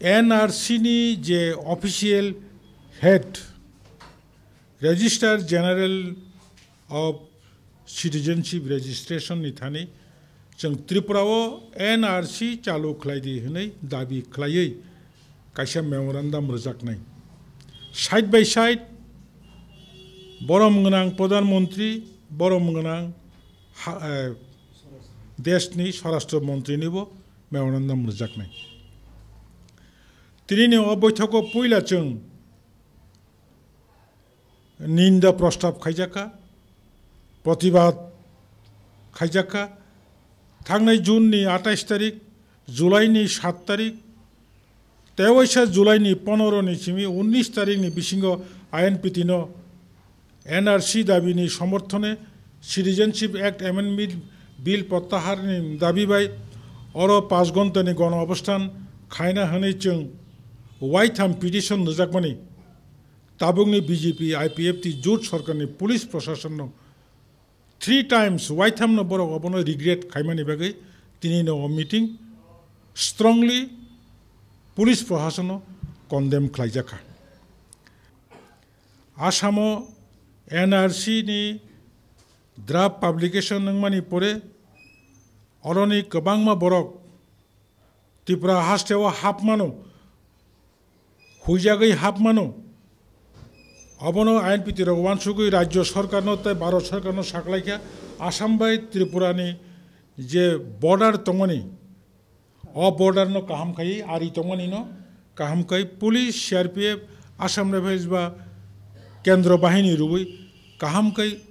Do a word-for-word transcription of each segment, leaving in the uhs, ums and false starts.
N R C ni je official head, Registrar General of Citizenship Registration ni thani chwng Tripura o N R C chalu khlai di hwnwi dabi khlaiwi kaisa memorandum rwjaknai. Side by side borom gwnang Pradhan Mantri, borom gwnang ha-, eh, deshni Swarashtra Mantri nibo memorandum rwjaknai. Tinini o boithoko puila chwng ninda prostab khaijakha, protibad khaijakha. Thangnai June ni atais tarik, July ni sat tarik, tewaisa July ni ponoro ni simi unnis tarik ni bisingo I N P T no N R C dabi ni somorthone Citizenship Act Amendment Bill prottahar ni dabi bai oro panch ghonta ni gono obosthan khaina hwnwi chwng waitham petition rwjakmani tabukni B J P I P F T jut sorkarni police prosasonno three times waithamno borok obono regret khaimani bagwi tinino o meeting strongly police prosasonno condemn khlaijakha. Asamo N R C ni draft publication wngmani pore oroni kwbangma borok Tripura hasteo hapmano, huijagwi hapmano. Obono I N P T rok uansugwi Rajya Sarkarno tei Bharat Sarkarno saklaikha, Assam bai Tripurani je border tongmani, o borderno kaham khai, ari tongmanino kaham khai, police, C R P F, Assam Rifles ba Kendro Bahini rwui kaham khai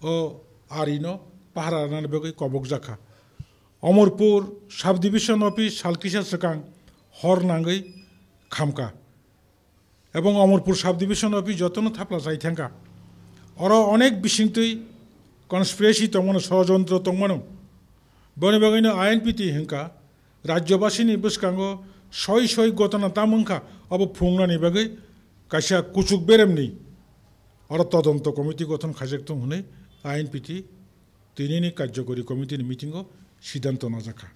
o arino pahara rwnani bagwi kobokjakha. Omorpur Sub Division Office salkisa swkang hor nangwi khamkha. Ebong Omorpur Sub Division Office jotono thapla chai thangkha. Oro onek bisingtwi conspiracy tongmano, sorojontro tongmano. Boni bagwino I N P T hwnkha, rajyobasini bwskango soi soi gotona tamo wngkha, obo phungnani bagwi kaisa kuchuk beremni oro todonto committee gothon khaijak thung hwnwi I N P T tinini karjokori committee ni meeting o siddhanto najakha.